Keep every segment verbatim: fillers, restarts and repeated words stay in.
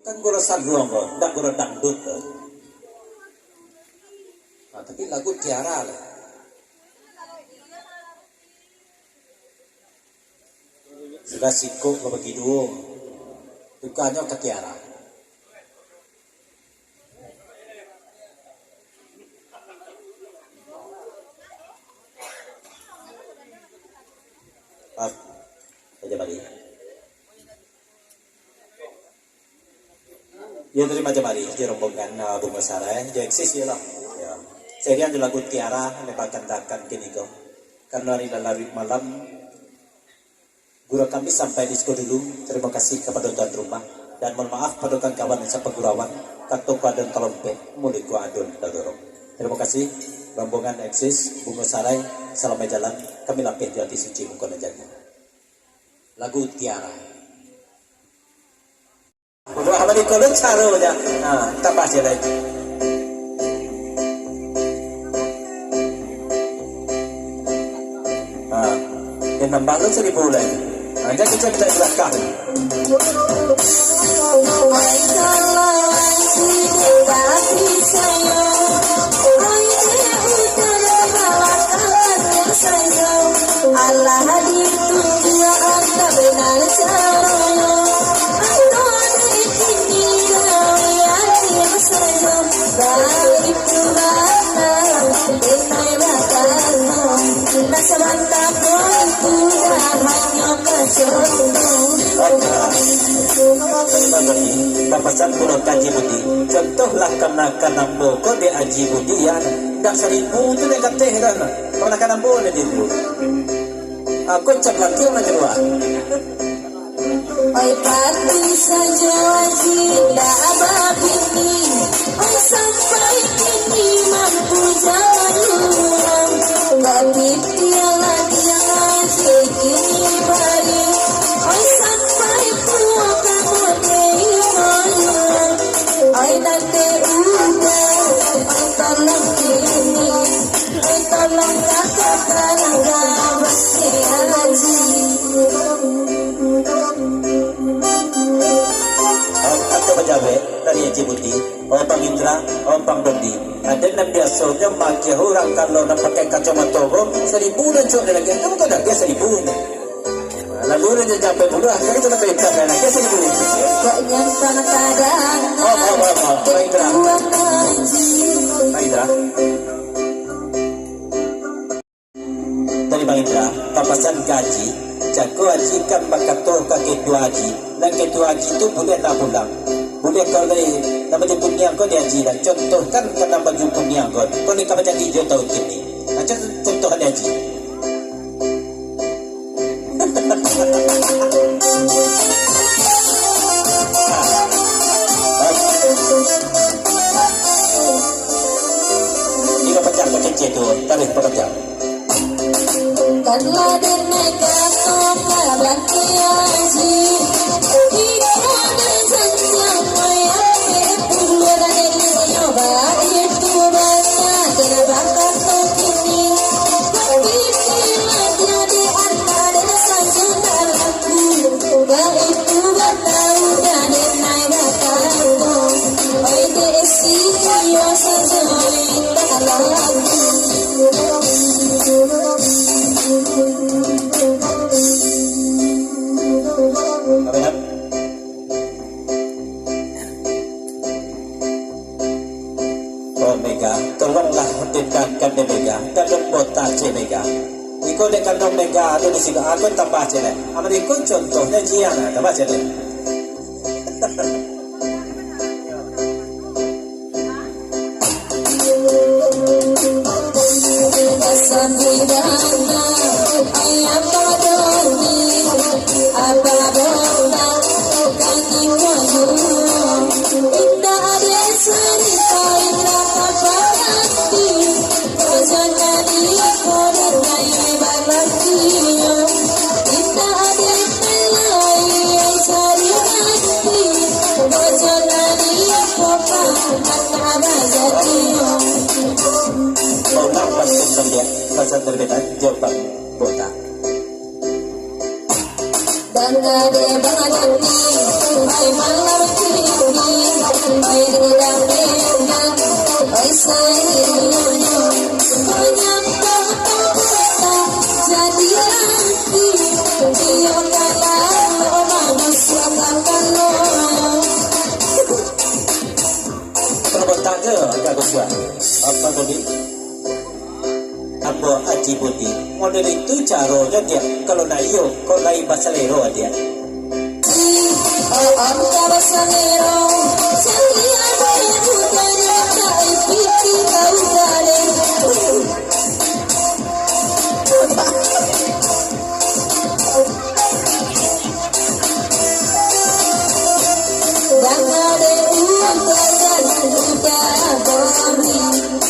Kan guru saluang ko, ndak guru dangdut ko. Nah, tapi lagu Tiara lah. Sudah siko ka bagi duo. Tukanyo ka Tiara. Pas. Raja Bali. Yo, tarimo kasih jo rombongan, ah, Bungo Sarai, jo Eksis yo lah. Yo. Sarian jo lagu Tiara, ane bakandakan kiniko. Karano ari lah laruik malam, guru kami sampai di siko dulu. Tarimo kasih kapado tuan rumah, dan mohon maaf pado kawan-kawan sapagurauan, kato ku adon talompeh, muluik ku adon tadorong. Tarimo kasih, rombongan Eksis, Bungo Sarai, salamaik jalan, kami lapeh jo ati suci muko nan janiah. Lagu Tiara. Wah, bari ko lo caro ja. Ha, tambah ciek lai. Ha, yo nambah lo saribu lai. Ha, jan kecek dari balakang. Alah ditunggu anta benar caronyo, anta dek kini gawian sajo. Baitu bana, denai bakato, nak sabanta ko itu dah hanyo kacontoh. Bapasan pulo ka Aji Budi, contohlah kamanakan ambo ko dek Aji Budi, ya. Ndak saribu tu dek kateh dah, nah. Kamanakan ambo dek Aji Budi. Aku cap latihan aja dua. Oi, patuik sajo Aji ndak babini. Oi, sampai kini mampu jalan urang. Tapi tialah tiang Aji kini bari. Oi, sampai tuo ka model urang. Oi, nan dek uda, oi, tolong kini. Oi, tolong katokan ka Aji. Oh, kato bajawek dari Aji Budi, oh, Bang Indra, oh, Bang Dondi. Ado nan biasonyo magiah urang kalau nan pakai kacamato ko, saribu nan cok lagi. Kamu ko dah biasa saribu ni. Lalu nan japai pulo, kan itu nak ikan kan, biasa saribu. Kok nyantang kadang. Oh, oh, oh, oh, Bang Indra. Bang Indra. Dari Bang Indra, papasan ka Aji, jago Aji kan bakato ka ketua Aji, nan ketua Aji tu buliah lah pulang. Buliah kalau dari nan baju kuniang ko di Aji lah, contohkan ka nan baju kuniang ko, ko ni ka manjadi jo tahun kini. Macam contoh di Aji. Iko pacah ka kecek tu, tarikh pacah. Kan lah denai kato ka baki Aji, iko nan janjang moyang puluah dari nyo baitu bana, kena bakato kini. Tapi kini lah tiada anta dan sajo dalam Baitu batau dan denai batau. Oi, dek siko sajo, oi, tak laku. Oh, Mega, tolonglah dendangkan dek Mega, ka Dong Botak cek Mega. Iko dek kandang Mega, ado di siko, aku tambah cek dek. Amun iko contohnyo jian, ah, tambah cek dek. Sambil datang ayam bodong ni, apa bodong kaki koyo. Indak ado carito, indak apa ganti. Bojo tadi koden gaya balaki. Indak ado lai cari ganti. Bojo tadi kopa kata bajati. Orang pasti kembali pasal berbeda jawab botak. Bangga dek bangga ni, ai malam kini Apa tadi? Ambo Aji Budi. Model itu caronyo, Diak. Kalau nak iyo, kok lain basalero, Diak.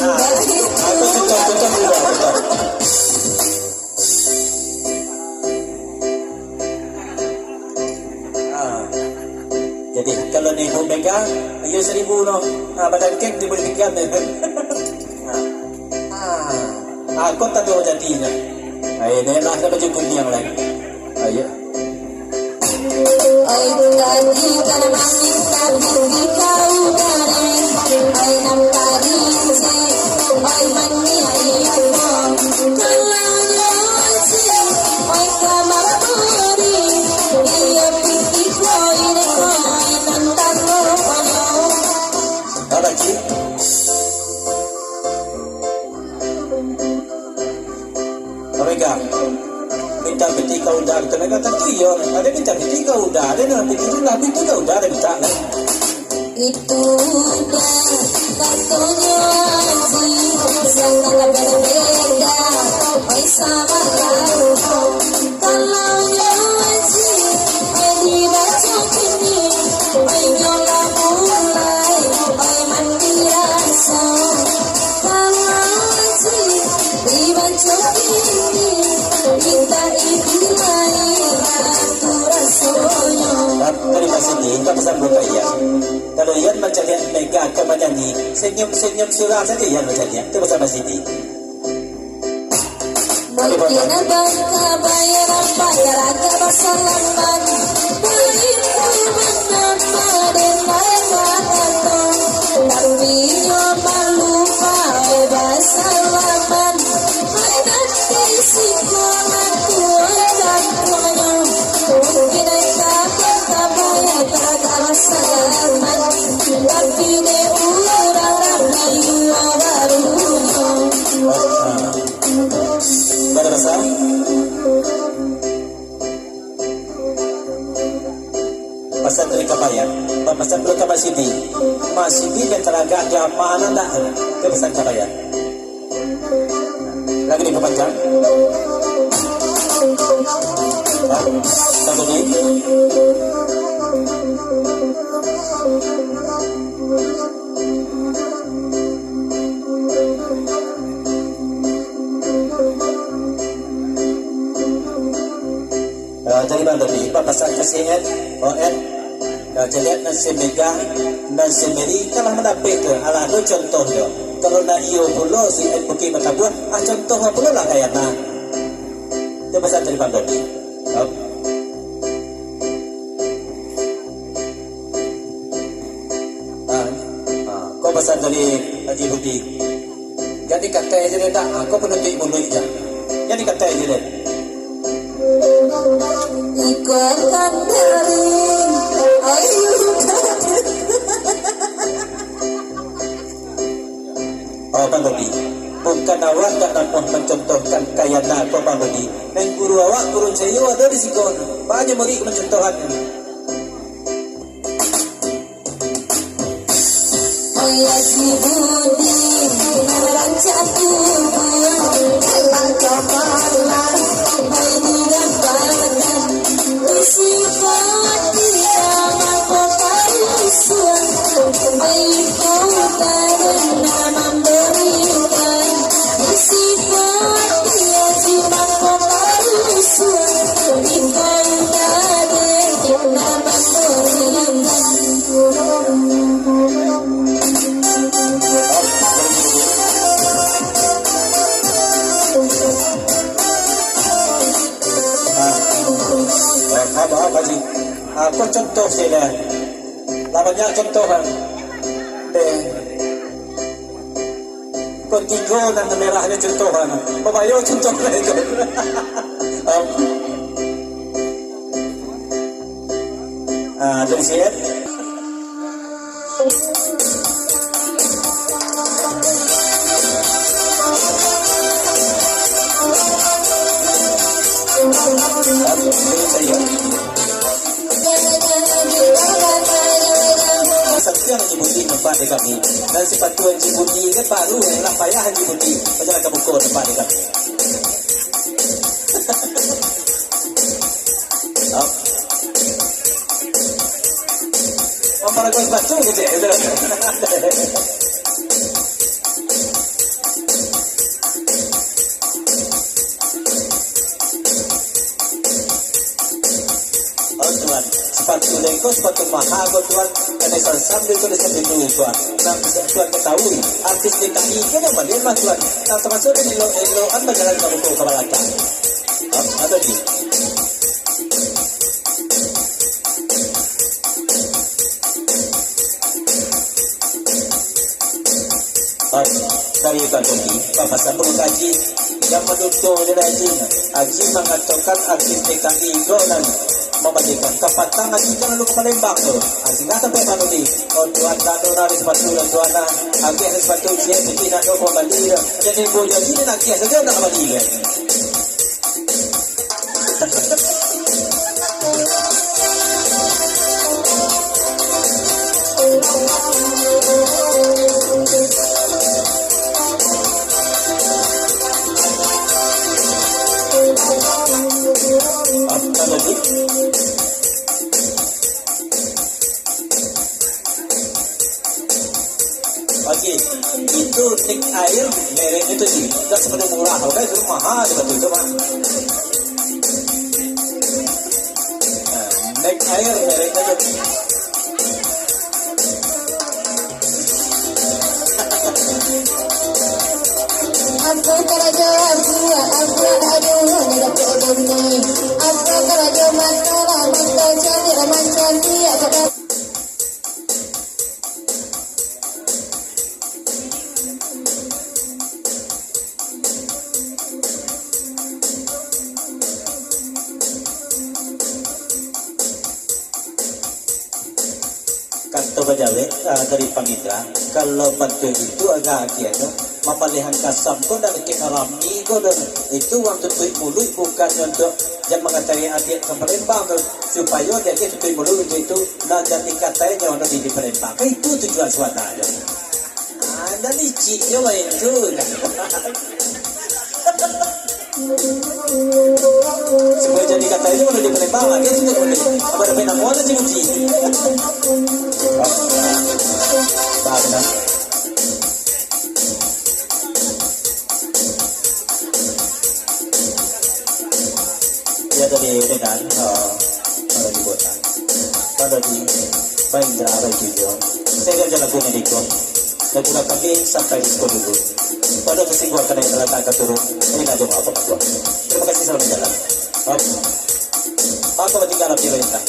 Ah, ah, betul, betul, betul, betul. Ah. Jadi, kalau ni Ibu Mega, iyo saribu no. Ah, badan kek di boleh pikiran ni. Ah. Ah, kota tu jadinyo. Ai, ni lah ada baju kuning lai. Ayo. Oi, tadi kana mangin, tapi di kau bareng. Oi, nampak di se, oi, mani ayo. Kalau yo se, oi, kamar buri. Iyo, piti koi, koi, nantang lo, oi. Ada, Cik? Mega, minta piti ka Uda, kata Mega, tantu iyo. Ado minta piti ka Uda, ado nan piti tu lah, piti ka Uda, ado minta lah. Itu Uda, katonyo Aji, sangat berbeda, oi, samo kau. Kalau nyo Aji, oi, dibaco kini, oi, nyo lah mulai, oi, mandi raso. Kalau Aji, dibaco kini, minta ibu lai, batu rasonyo. Terima kasih, Dik. Kami sambut ka Ian. Kalau Ian macam Ian Mega ka manyanyi, senyum-senyum surang sajo Ian macam Ian. Tu pasal Siti. Mungkin abang ka bayar apa, karajo basalaman. Baitu mangapa den lain katakan, tapi nyo malu bae basalaman. Hai, nanti sikolah tuan kakuanyo, mungkin ai ka bayar karajo basalaman. Tapi dek urang rami duo barunyo. Pada pasal? Pasal tadi ka bayar. Pasal belum ka Mak Siti. Mak Siti yang teragak di amanah dah. Itu pasal ka bayar. Lagi diperpanjang. Satu ni. Ah, jadi bang tadi, bang pasan ka si Ed, oh Ed, ah, caliak nan si Mega, nan si Mary, kan lah mandapek tu, alah tu contoh tu. Kalau nak iyo pulo si Ed Bukik Batabuah, ah, contoh pulo lah kayak nah. Tu pasan tadi bang tadi. Ah, ah, kau pasan tadi Haji Budi. Jadi katai je dah, ah, kau penutup mulut je. Jadi katai je dah. Iko kan dari ayu. Oh, Bang Budi. Bukan awak tak namuah mencontohkan kayana ko, Bang Budi. Nan guru awak, guru sayo ado di siko. Banyak murid mencontohkan. Oi Haji Budi, nan rancak tubuah, elak kamalan, oi digambarkan. Isi pati mangko parusuan, oi kota nan mambarikan. Isi pati Haji mangko parusuan, iko udah dek nan mambarikan. Ah, apa, apa, Ji? Ah, ko contoh sajo lah. Lah banyak contoh, kan? Deh. Ko tigo nan merahnyo contoh, kan? Ko bayo contoh lah itu. Ah. Ah, dari sini. Santiang Haji Budi nampak di kami. Dan sepatu Haji Budi kan baru, eh, lah payah Haji Budi. Macam nak buka nampak di kami. Hop. Mamparaguang sepatu kecek, betul? Oh, Tuan, sepatu lengko, sepatu maha ko, Tuan. Kanai sansam lengko, di samping tu, Tuan. Nah, Tuan ketahui, artis D K I ko nan balian mah, Tuan. Nah, tamasuk di elok-elokan bajalan ka muko ka balakang. Hop, apo lagi? Dari Tuan Toki, bapasan pangulu kaji, jan manutuah jo Haji. Haji mangatokan artis D K I ko nan mambalikan. Kapatang Haji jan lalu ka Palembang tu. Haji ndak sampai manu ni. Oh, Tuan, dak ado dari sepatu lah, Tuan, lah. Agiah sepatu ciek, putih dak ado ka mambali dah. Jadi, buah Haji ni nak agiah sajo dak ka bali kan. Apa lagi? Oke, itu Nick Air mereknya tu, Ji. Enggak sebenarnya murah, oke, itu mahal seperti itu, Pak. Nah, Nick Air mereknya tu. Apa karajo aku, aku aduh, dah dapat demi. Apa karajo mata lah, mata cantik lah, mancam dia, aku dah Kato bajawek, ah, dari Pangindra, kalau bantuak itu agak agiah tu, mapalihan kasam ko ndak dakek rami ko doh. Itu urang tutuik muluik bukan untuak jan mangatai adiak ka Palembang tu, supayo adiak tutuik muluik untuak itu, nan jan dikatai nyo di, di Palembang. Kan itu tujuan sabananyo. Ah, dah licik jo main tu. Supaya jadi kata itu kalau di Palembang, dia tu tak boleh. Apa dah main nama tu, Cik Uji? Faham, kan? Ya, tadi udah kan, eh, kalau di kota. Kalau di Bahindra, kalau di Jogja. Saya dah jalan punya di kota. Dan sudah kami sampai di sekolah dulu. Pada kesingguan kena yang terletak ke turun. Ini nak jawab apa, Pak? Terima kasih, selamat jalan. Oke. Apa tinggal api perintah?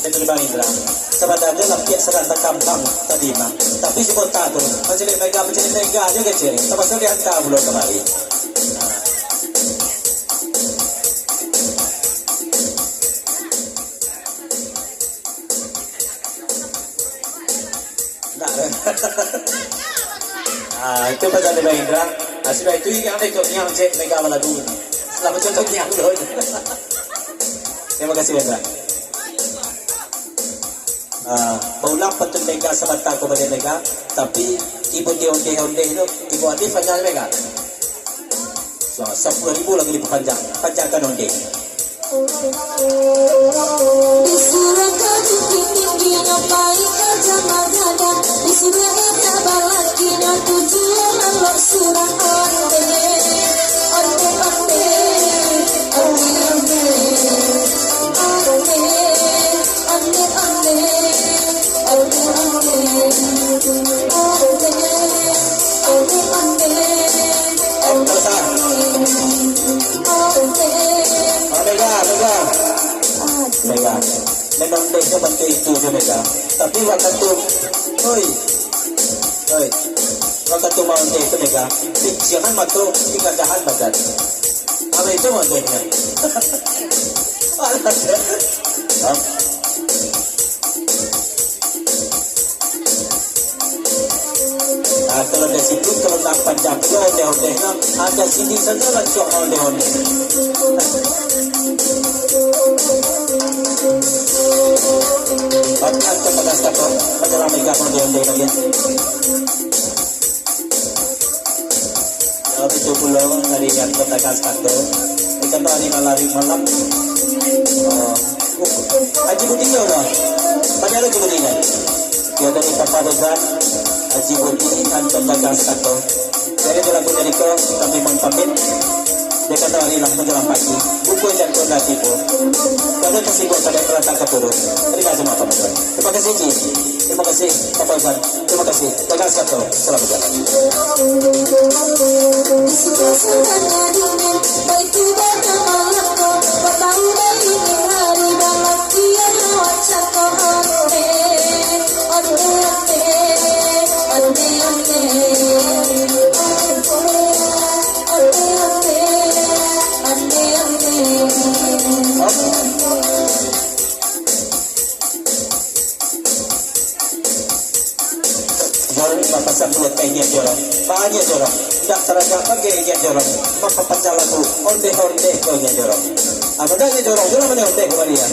Dari Bang Indra. Sabananyo lah pihak sadang takambang tadi mah. Tapi si kota tu, mancaliak mega, mancaliak mega je kecil. Terpaksa dihantar pulo kamari. Nah. Ah, itu pasal dari Bang Indra. Ah, sudah itu, ingat deh, kau nyang cek mega balagu. Selamat contoh nyang dulu. Terima kasih, Bang Indra. Ah, baulang pantun mega sabanta ko baliak mega, tapi tibo di ondeh-ondeh tu, tibo alif panjang mega. So, sapuluah ribu lagi dipapanjang, panjangkan ondeh. Disuruah ka Bukittinggi, nyo pai ka Jamaah Gadang, disuruah inyo balaki, nyo tujuah lalok surang ondeh, ondeh, ondeh, ondeh, ondeh. Onde, onde, onde, onde, onde, onde, onde, onde. Mega, mega. Mega. Memang best tu bantu itu je, mega. Tapi waktu tu, oi. Oi. Waktu tu mau tu, mega. Pikiran matu, tinggal dahan badan. Kalau itu mau tu. Alah. Hah? Kalau dari situ, kalau nak panjang pulo ondeh-ondeh, nah, ada sini saja langsung ondeh-ondeh. Bahkan kepada satu, pada lama ikan ondeh-ondeh lagi. Kalau itu pulo dari yang kota Kaskato, ikan hari malam malam. Oh, Haji Budi yo lah. Banyak lagi Budi kan? Yo dari Papa Dozan, Haji Budi, Anton Dagang Sekato. Jadi dalam pun dari ko, kami mohon pamit. Dia kata hari lah menjelang pagi. Buku yang kau dah tipu. Kalau tersibuk sampai terletak ke turun. Terima kasih, Pak Dozan. Terima kasih, Ji. Terima kasih, Papa Dozan. Terima kasih. Dagang Sekato. Selamat jalan. Jorong, bapasan buat kaingian jorong. Banyak jorong. Indak taragak bagai ingian jorong. Mapapacalan tu, ondeh-ondeh ko ingian jorong. Apo dak ingian jorong, jorong mano ondeh ko balian.